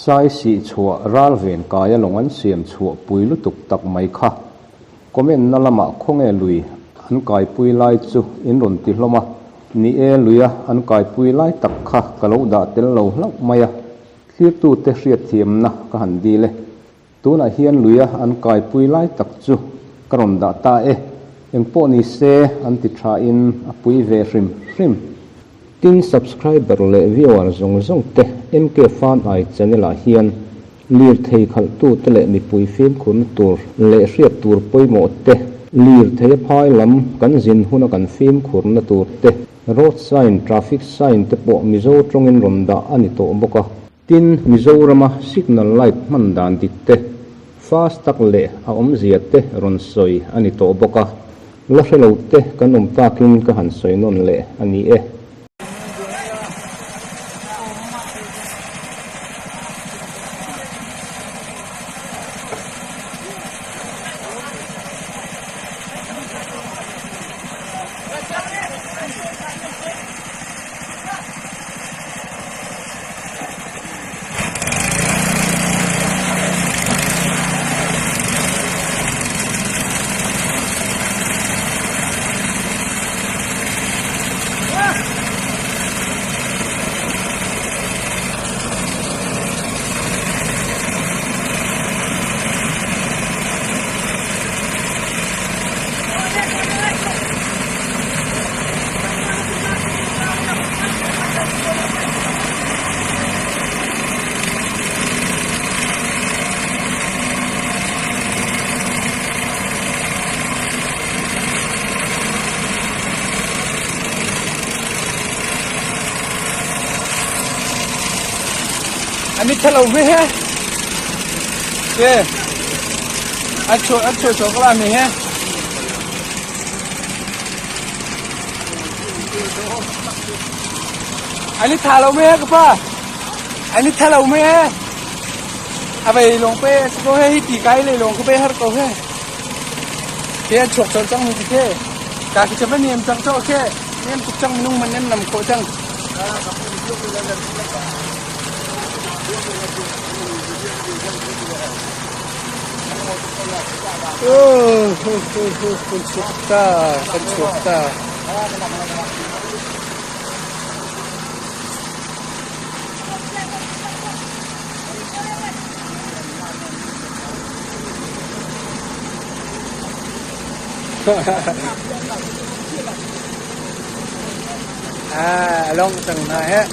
Sai sih chhuah ral ven kaia lawng an siam chhuah pui lutuk tak mai kha. Comment na lamah khawnge lui an kaipui lai chu in rawn ti hlawm a, ni e luia an kaipui lai tak kha ka lo dah tel lo hlauh mai a, thlirtute hriatthiamna ka han dil e. Tunah hian luia an kaipui lai tak chu ka rawn dah ta e, engpawh ni se an ti tha in a pui ve hrim hrim. Tin subscriber leh viewer zawng zawng te MK Fan Ai channel ah hian lirthei khalh tu te leh mipui fimkhurna tur leh hriat tur pawimawh te, lirthei a phai lam kan zin huna kan fimkhurna tur te, road sign, traffic sign te pawh Mizo tawngin rawn dah a ni tawh bawk a. Tin, Mizorama signal light hman dan dik te, fast tak leh a awmzia te rawn sawi a ni tawh bawk a, la hre lo te kan awm takin ka han sawi nawn leh a ni e. An i thalo ve he. Ke. A chu a chu chu kala mi he. An i tha lo me he ka pa. An i tha lo me he. A vei lawng pe a si ko he hi ti kai lei lawng ka pe har ko he. Ke an chuak cawlh cang mi ti ke. Ka ki chapa niam cang cho ke. Niam tuk cang minung man nem nam khawh cang. Oh, kan chuak ta, kan chuak ta. Ah, long cang hna he.